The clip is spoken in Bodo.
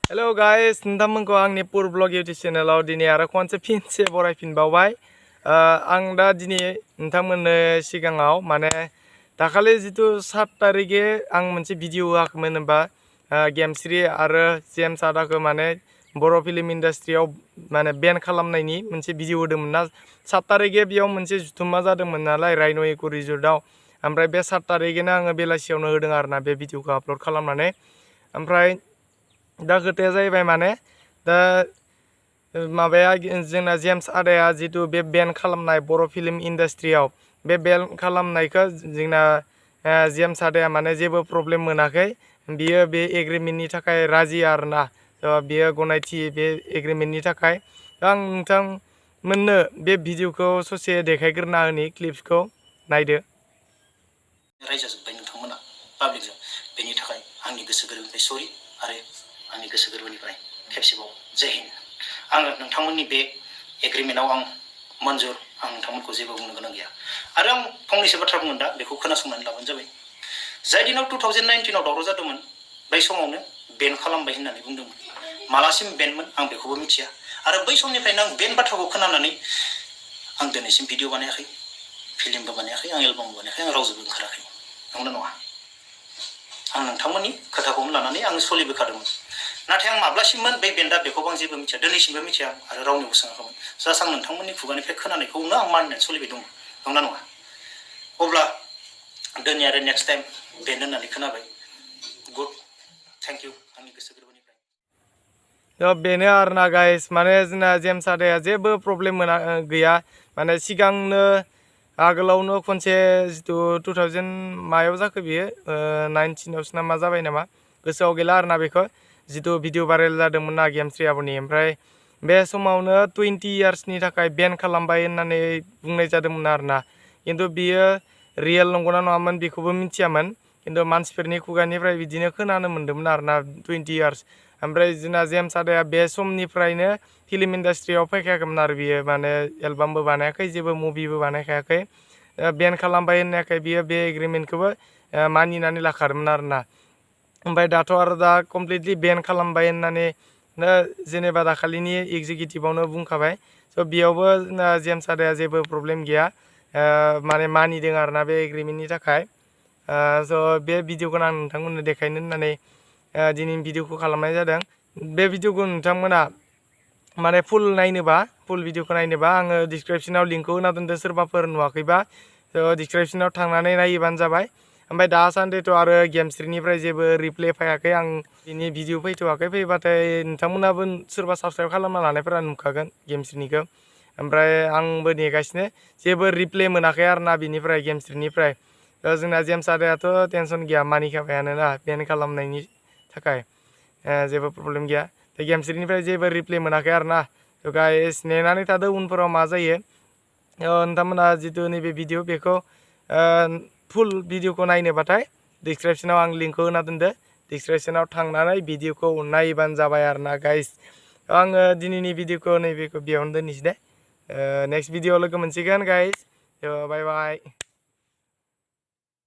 हेलो गाइस नोंथांमोनखौ आंनि पुर ब्लग इउट्यूब चेनेलाव दिनै आरो खनसे फिनसे बरायफिनबावबाय आं दा दिनै नोंथांमोननो सिगाङाव माने दाखालि जितु 7 तारिखे आं मोनसे भिडिअ होआखैमोन होनबा गेमस्रि आरो जेम्स आदाखौ माने बर' फिल्म इन्डास्ट्रियाव माने बेन खालामनायनि मोनसे भिडिअ होदोंमोन ना 7 तारिखे बेयाव मोनसे जुथुमा जादोंमोन नालाय रायन' इक' रिजर्टआव ओमफ्राय बे 7 तारिखेनो आङो बेलासियावनो होदों आरोना बे भिडिअखौ आपल'ड खालामनानै ओमफ्राय दा खोथाया जाहैबाय माने दा माबाया जोंना जेम्स आदाया जितु बे बेन खालामनाय बर' फिल्म इन्डास्ट्रियाव बे बेन खालामनायखौ जोंना जेम्स आदाया माने जेबो प्रब्लेम मोनाखै बियो बे एग्रिमेन्टनि थाखाय राजि आरोना बियो गनायथि बे एग्रिमेन्टनि थाखाय आं नोंथांमोननो बे भिडिअखौ ससे देखायग्रोना होनि क्लिप्सखौ नायदो रायजाजोब्बाय नोंथांमोना पाब्लिकजों बेनि थाखाय आंनि गोसो गोरबोनिफ्राय सरि आरो आंनि गोसो गोरबोनिफ्राय खेबसेबाव जय हिन्द आङो नोंथांमोननि बे एग्रिमेन्टआव आं मन्जुर आं नोंथांमोनखौ जेबो बुंनो गोनां गैया आरो आं फंनैसो बाथ्रा बुंगोन दा बेखौ खोनासंनानै लाबानो जाबाय जाय दिनाव 2019 आव दावराव जादोंमोन बै समावनो बेन खालामबाय होननानै बुंदोंमोन मालासिम बेनमोन आं बेखौबो मिथिया आरो बै समनिफ्रायनो आं बेन बाथ्राखौ खोनानानै आं दिनैसिम भिडिअ बानायाखै फिल्मबो बानायाखै आं एलबामबो बानायाखै आं रावजोंबो ओंखाराखै नंगौना नङा आं नोंथांमोननि खोथाखौनो लानानै आं सोलिबोखादोंमोन नाथाय आं माब्लासिममोन बै बेन्डआ बेखौबो आं जेबो मिथिया दिनैसिमबो मिथिया आरो रावनिबो सोङाखैमोन जास्ट आं नोंथांमोननि खुगानिफ्राय खोनानायखौनो आं मानिनानै सोलिबाय दङ नंगौना नङा अब्ला दिनै आरो नेक्स्ट टाइम बेन्ड होननानै खोनाबाय गुड थेंक इउ आंनि गोसो गोरबोनिफ्राय बेनो आरोना गाइस माने जोंना जेम्स आदाया जेबो प्रब्लेम गैया माने सिगांनो आगोलावनो खनसे जितु 2000 मायाव जाखो बियो 19आवसो ना मा जाबाय नामा गोसोआव गैला आरोना बेखौ जितु भिडिअ भाइरेल जादोंमोन ना गेमस्रि आब'नि ओमफ्राय बे समावनो 20 इयार्सनि थाखाय बेन खालामबाय होननानै बुंनाय जादोंमोन आरोना खिन्थु बियो रियेल नंगौना नङामोन बेखौबो मिथियामोन खिन्थु मानसिफोरनि खुगानिफ्राय बिदिनो खोनानो मोन्दोंमोन आरोना 20 इयार्स ओमफ्राय जोंना जेम्स आदाया बे समनिफ्रायनो फिल्म इन्डास्ट्रियाव फैखायाखैमोन आरो बियो माने एलबामबो बानायाखै जेबो मुभिबो बानायखायाखै बेन खालामबाय होननायखाय बियो बे एग्रिमेन्टखौबो मानिनानै लाखादोंमोन आरोना ओमफ्राय दाथ' आरो दा कमप्लिटलि बेन खालामबाय होननानै जेनेबा दाखालिनि एग्जिकिउटिभआवनो बुंखाबाय स' बेयावबो जेम्स आदाया जेबो प्रब्लेम गैया माने मानिदों आरोना बे एग्रिमेन्टनि थाखाय स' बे भिडिअखौ आं नोंथांमोननो देखायनो होननानै दिनैनि भिडिअखौ खालामनाय जादों बे भिडिअखौ नोंथांमोना माने फुल भिडिअखौ नायनोबा आङो डिसक्रिपसनाव लिंकखौ होना दोनदों सोरबाफोर नुवाखैबा डिसक्रिपसनाव थांनानै नायबानो जाबाय ओमफ्राय दासान्दिथ' आरो गेमस्रिनिफ्राय जेबो रिप्ले फैयाखै आं बिनि भिडिअ फैथ'वाखै फैबाथाय नोंथांमोनाबो सोरबा साबसक्राइब खालामना लानायफोरा नुखागोन गेमस्रिनिखौ ओमफ्राय आंबो नेगासिनो जेबो रिप्ले मोनाखै आरोना बिनिफ्राय गेमस्रिनिफ्राय जोंना जेम्स आदायाथ' टेनसन गैया मानिखाबायानो ना बेन खालामनायनि थाखाय जेबो प्रब्लेम गैया गेमस्रिनिफ्राय जेबो रिप्ले मोनाखै आरोना गाइस नेनानै थादो उनफोराव मा जायो नोंथांमोना जितु नैबे भिडिअ बेखौ फुल भिडिअखौ नायनोबाथाय डिसक्रिपसनाव आं लिंकखौ होना दोनदो डिसक्रिपसनाव थांनानै भिडिअखौ नायबानो जाबाय आरोना गाइस आङो दिनैनि भिडिअखौ नैबेखौ बेयावनो दोननोसै दे नेक्स्ट भिडिअ लोगो मोनसिगोन गाइस बाय बाय